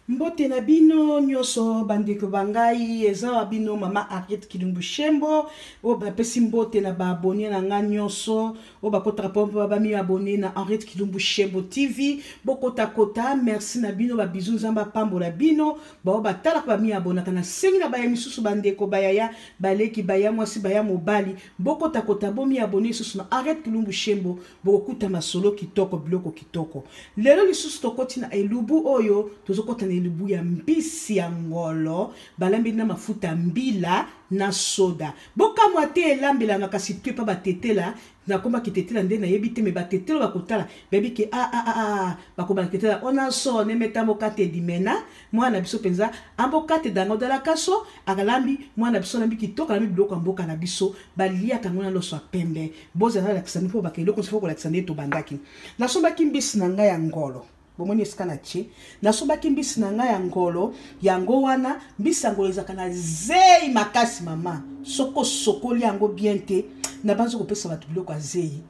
Mbote na bino nyonso bandeko ba ngai, eza wa bino mama Harriet Kilumbu Shembo oyo napesi mbote na ba abonne na ngai nyonso oyo bakotaka mpo bami abonne na Harriet Kilumbu Shembo TV. Bokota kota, merci na bino ba bisous, Nzambe apambola bino baoyo batalaka bami abonaka. Nasengi na baya misusu bandeko bayaya baleki baya mwasi baya mobali, bokota kota bomi abonne lisusu na Harriet Kilumbu Shembo bokokuta masolo kitoko biloko kitoko lelo lisusu tokoti na elubu oyo tozokota na elubu ya mbisi ya ngolo balambi na mafuta mbila na soda bokamwa te elambelanga kasi te pa batetela nakoma kitetela nde nayebi te me batetela bakotala bayebi ke a ah, a ah, a ah, bakobanda kitetela ona so nemeta mokate dimena mwana na biso mpenza ambokate dango dalakaso akalambi mwana na biso alambi kitoko alambi biloko ya mboka na biso baliaka yango na loso ya pembe bozala nalakisa mpo baka eloko nyonso kolakisa nde tobandaki nasombaki mbisi na ngai ya ngolo bomoni esika na tie nasombaki mbisi na ngai ya ngolo yango wana mbisi ya ngolo ezalaka na zei makasi mama soki osokoli yango bien te nabanzi kopesa bato biloko ya zei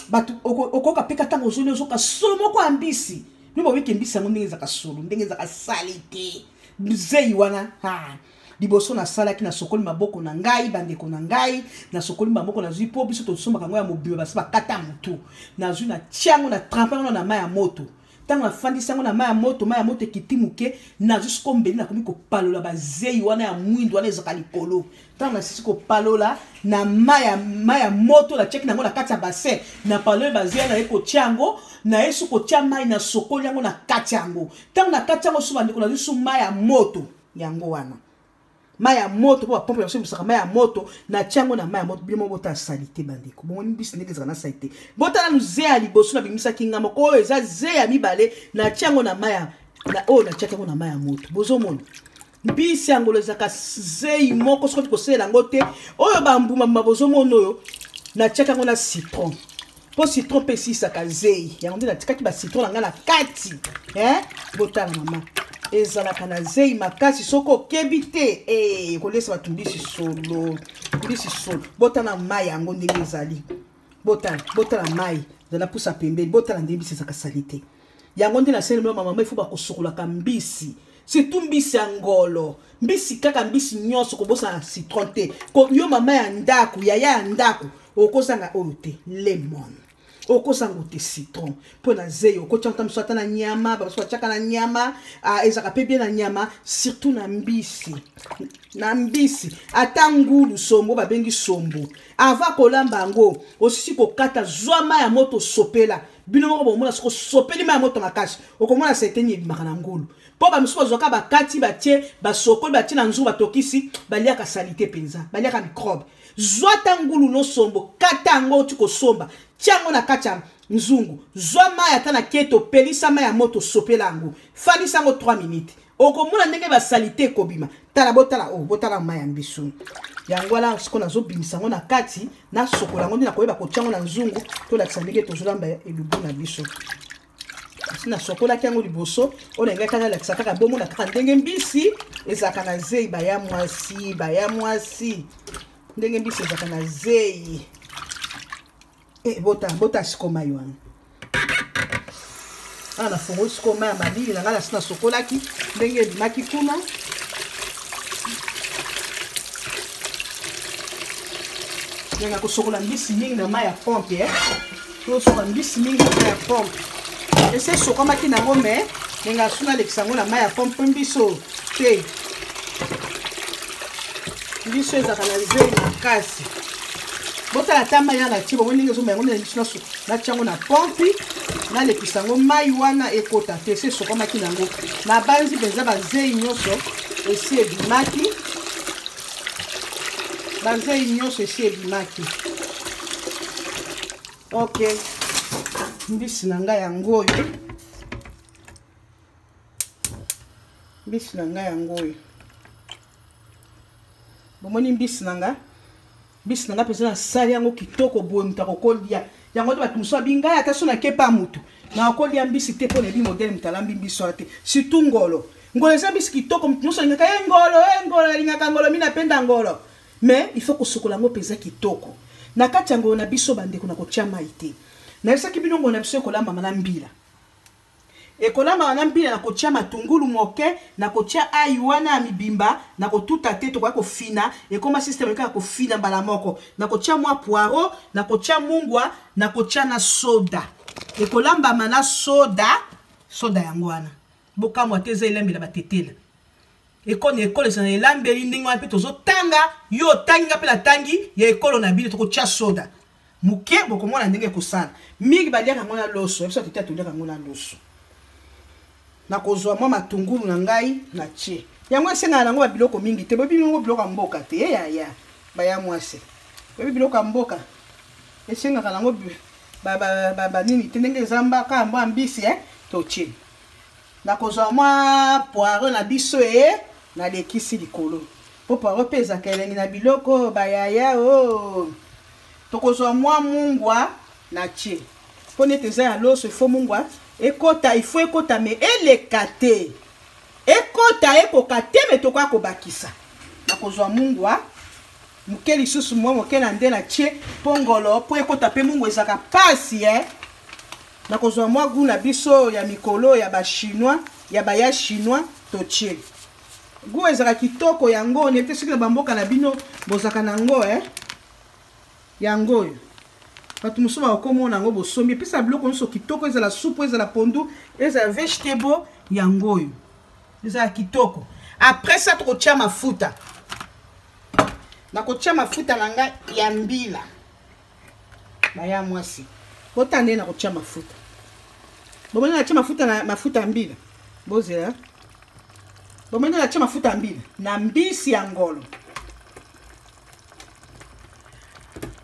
bato okoka peka ntango ozoli ozoka solo moko ya mbisi bino boyeke mbisi yango ndenge ezalaka solo ndenge ezalaka salite zei wana ha liboso nasalaki nasokoli maboko na ngai bandeko na ngai nasokoli maboko nazwi mpo biso tosombaka yango ya mobima basi bakata motu nazwi natia yango na trempe yango na mai ya moto ntango nafandisi yango na mai ya moto mai ya moto ekiti moke nazwi siko mbeli nakomi kopalola bazei wana ya mwindu wana ezalaka likolo ntango nasisi kopalola na mai ya moto natiaki nango na kati ya bassin na paloli bazei naye kotia yango naye su kotia mai nasokoli yango na kati yango ntango na kati yango su bandeko nazwi su mai ya moto yango wana mai ya moto mpo bapompe na biso ebisaka mai ya moto natia yango na mai ya moto bino moko botala salite bandeko bomoni mbisi ndenge ezalaka na salite botala nanu ze ya liboso nabimisaki nga moko oyo eza ze ya mibale natia yango na mai ya oyo natiaki yango na mai ya moto bozomona mbisi ya ngolo ezalaka zei moko soki kosalela yango te oyo bambuma mbuma bozomona oyo natiaki yango na citron mpo citron mpe esilisaka zei yango nde natikaki bacitron na ngai na kati eh? botala mama ezalaka na zei makasi soki okebi te eh, ekolesa bato mbisi solo mbisi solo botala mai yango ndenge ezali botala botala mai zala pusa pembeni botala ndenge mbisi ezalaka salite yango nde nasali mama mama ifo bakosukolaka mbisi surtout mbisi ya ngolo mbisi kaka mbisi nyonso kobosana citron te yo mama ya ndako yaya ya ndako okozanga oyo te lemon okozanga te citron mpo na zeyi okotya ata mosusu ata na nyama bamosusu batyaka na nyama ah, ezalaka mpe bien na nyama surtout na mbisi na mbisi ata ngulu sombo babengi sombo avant kolamba yango osisi kokata zwa mai ya moto osopela bino moko bomona soki osopeli mai ya moto makasi okomona seteni ebimaka na ngulu mpo bamisusu bazwaka bakati batie basokoli batie na nzungu batokisi baliaka salite mpenza baliaka microbe zwa ata ngulu nosombo kata yango oti kosomba tia yango na kati ya nzungu zwa mai ata na keto pelisa mai ya moto sopela yango fandisa yango 3 minutes okomona ndenge basalite ekobima tala botala oyo oh, botala mai ya mbisu yango wana sikoyo nazobimisa yango na kati nasokola yango nde nakoyeba kotya yango na nzungu tolakisa ndenge tozolamba elubu na biso asi nasokolaki yango liboso oyo na ngai kaka nalakisa kaka bomona kaka ndenge mbisi ezalaka na zei baya mwasi baya mwasi ndenge mbisi ezalaka na zei e bota bota siko mai wana awa nafongoli sikoyo mai ya malili na ngai nasi nasokolaki ndenge ebimaki kuna ndenge kosokola mbisi mingi na mai ya pompe eh? tosokola mbisi mingi na mai ya pompe esi esokamaki nango me ndenge asu nalekisa yango na mai ya pompe mpo mbisi oyo te mbisi oyo ezalaka na zei makasi botala ata mai ya natie bongo ndenge ezomba yango nde biso natia yango na pompi nalekisa yango mai wana ekota te esi esokamaki na yango nabanzi mpenza bazei nyonso esi ebimaki bazei nyonso esi ebimaki ok mbisi na ngai yango oyo mbisi na ngai yango oyo bomoni mbisi na ngai mbisi na ngai mpenza nasali yango kitoko boye moto akokolia yango nde bato mosusu abi ngai ata so nakepa motu nakolia mbisi te mpo nayebi modele moto alambi mbisi wana te surtout ngolo ngolo eza mbisi kitoko moto nyonso alingaka ye ngolo e ngolo alingaka ngolo mina penda ngolo mais il faut kosukola yango mpenza kitoko na kati ya ngolo na biso bandeko na kotya mai te nayebisaki bino ngolo na biso ekolambama na mbila. Ekolambama na mbila na kotia matungulu moke, na kotia ayi wana ya mibimba, na kotuta te, tokoya kofina, ekoma système kaka kofina mbala moko. Na kotia mwa poireau, na kotia mungwa, na kotia na soda. Ekolambama na soda, soda yango wana. Bokamwa te eza elambela batetela. Ekolo na ekolo ezala na elambeli ndenge wana mpe tozotanga, yo otangi nga mpe natangi ya ekolo na bino, tokotia soda moke, bokomona ndenge ekosala. Mingi baliaka yango na loso, biso tete toliaka yango na loso. Nakozwa mwa matungulu na ngai na tie yango, esengaka nango babiloko mingi te. Boyebi yango biloko ya mboka te, ye yaya baya mwasi, boyebi biloko ya mboka esengaka nango banini te, ndenge eza mbaka mbwa mbisi totie. Nakozwa mwa poireau na biso e nalekisi likolo mpo poireau mpe ezalaka elengi na biloko bayaya o. Tokozwa mwa mungwa na tie mpo neti eza ya loso, ifo mungwa ekota, ifo ekota me eleka te, ekota ekoka te me tokoya kobakisa. Nakozwa mungwa moke lisusu, mwa moke na nde na tie mpo ngolo mpo ekota mpe mungwa ezalaka pasi. Nakozwa mwa goût na biso ya mikolo ya ba chinois, ya baya chinois, totie goût ezalaka kitoko. Yango nayebi te soki na bamboka na bino bozalaka na yango. Yango oyo bato mosusu bakokomona yango, bosombi, epesa biloko nyonso kitoko, ezala supu, ezala pondu, ezala vegetable, yango oyo ezala kitoko. Après ça tokotia mafuta. Nakotia mafuta na ngai ya mbila baya mwasi, bota nde nakotia mafuta. Bomoni natia mafuta na mafuta ya mbila, bozela. Bomoni natia mafuta ya mbila na mbisi ya ngolo.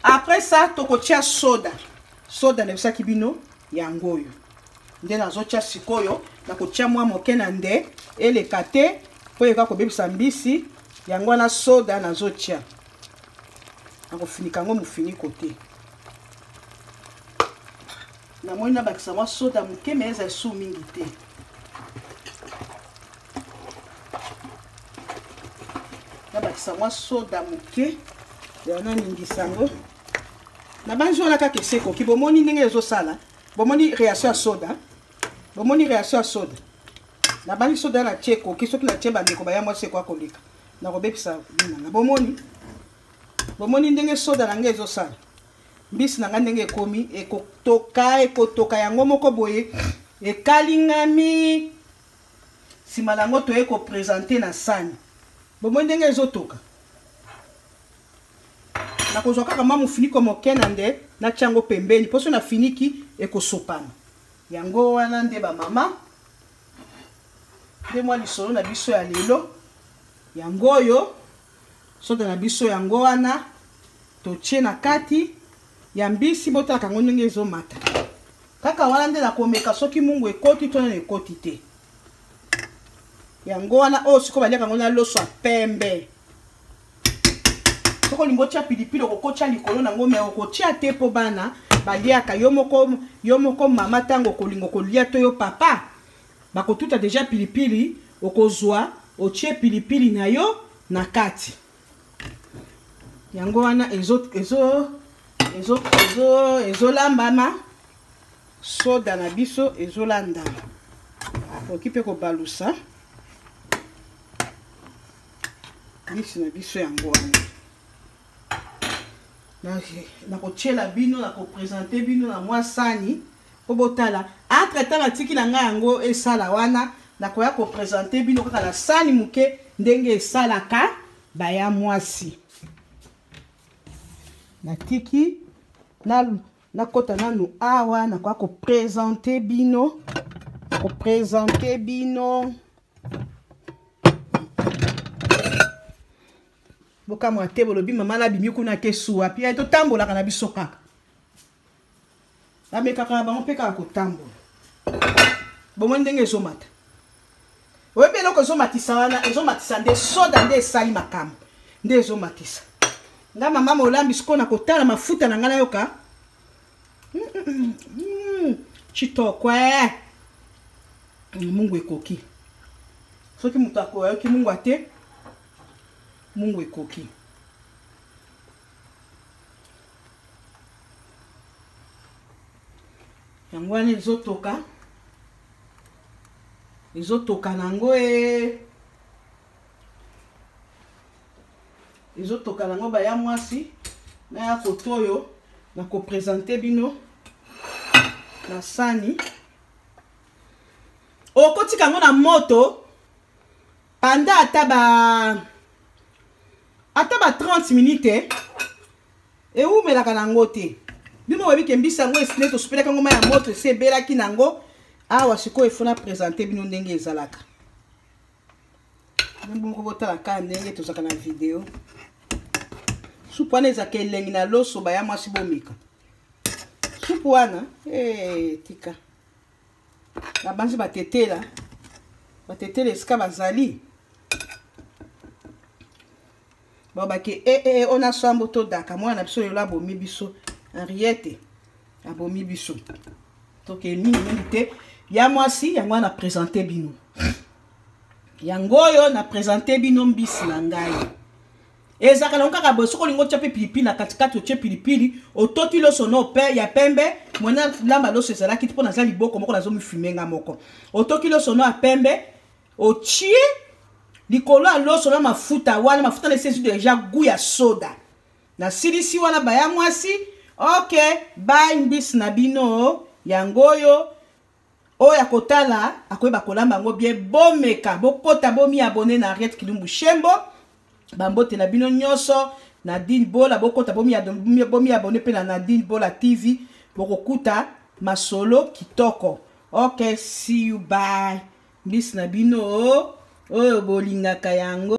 Après ça tokotia soda. Soda nayebisaki bino yango oyo nde nazotia sikoyo. Nakotia mwa moke na nde eleka te mpo eka kobebisa mbisi. Yango wana soda nazotia, nakofinika yango mofiniko te. Namoni nabakisa mwa soda moke, me eza esu mingi te. Nabakisa mwa soda moke ya naningisa yango nabanzi wana kaka esi ekoki. Bomoni ndenge ezosala, bomoni réaction ya soda, bomoni réaction ya soda. Nabanzi soda natie ekoki. Soki natie bandeko baya mwasi ekoya koleka, nakobebisa binanga. Bomoni, bomoni ndenge soda na ngai ezosala mbisi na ngai ndenge ekomi ekotoka, ekotoka yango moko boye ekalingami. Nsima na yango toye kopresente na sani. Bomoni ndenge ezotoka. Nakozwa kaka mwa mofiniko moke na nde natia yango pembeni, mpo so nafiniki ekosopana. Yango wana nde bamama, nde mwa lisolo na biso ya lelo yango oyo. Soda na biso yango wana totie na kati ya mbisi, botalaka yango ndenge ezomata. Kaka wana nde nakomeka soki mungu ekoti to nano ekoti te. Yango wana oyo sikoyo baliaka yango na loso ya pembe. Soki olingi otia pilipili okokotia likolo nango, me okotia te mpo bana baliaka. Yo moko, yo moko mama, ntango okolinga okolia to yo papa bakotuta deja pilipili, okozwa otie pilipili na yo na kati. Yango wana ezolambama soda na biso ezolandama. Okoki mpe kobalusa mbisi na biso. Yango wana nakotiela bino, nakopresente bino na mwa sani mpo botala. Entre temps natiki na ngai yango esala wana, nakoya kopresente bino kaka na sani moke ndenge esalaka baya mwasi. Natiki nakota nanu awa, nakoya kopresente bino, kopresente bino. Bokamwa te, bolobi mama nabimi kuna te suwa pi, totambolaka na biso kaka, bamekaka na bango mpe kaka kotambola. Bomoni ndenge ezomata, oyebi eloko ezomatisa wana, ezomatisa nde soda nde esali makambo, nde ezomatisa. Nga mama molambi sikoyo nakotala mafuta na ngai, nayoka chitoko mungu ekoki. Soki moto akoyoki mungu ate, mungu ekoki. Yango wana ezotoka. Ezotoka nango e ezotoka nango baya mwasi naya koto oyo nakopresente bino na sani. Okotika yango na moto panda ata ba 30 minutes, ewumelaka nango te. Bino boyebi ke mbisi yango esile, tosopelaki yango mai ya moto, esi ebelaki nango. Awa sikoyo efo na présente bino ndenge ezalaka. Moko botala kaka ndenge tozalaka na video. Supu wana ezalaka elengi na loso, baya mwasi bomeka supu wana. Hey, tika babanzi batetela batetela esika bazali babake e e ona sambo todaka mwana na biso lelo abomi biso. Henriette abomi biso, toke mingi mingi te. Ya mwasi yango wana na présente bino yango oyo, na présente bino mbisi na ngai. Ezalaka nango kaka boye. Soki olingi otya mpe pilipili na katikati, otie pilipili, ototi loso no pe ya pembe. Mwana lamba loso ezalaki te mpo naza liboko moko, nazomifume nga moko. Otoki loso no ya pembe, otie likolo ya loso na mafuta wana. Mafuta na esi ezwi déjà goût ya soda. Nasilisi wana, baya mwasi. Ok, bye. Mbisi na bino yango oyo. Oyo akotala akoyeba kolamba yango bien. Bomeka, bokota, bomi abonner na Henriette Kilumbu Shembo. Bambote na bino nyonso. Nadine Bola, bokota, bomi abonner mpe na Nadine Bola TV, bokokuta masolo kitoko. Ok, see you, bye. Mbisi na bino oyo bolingaka yango.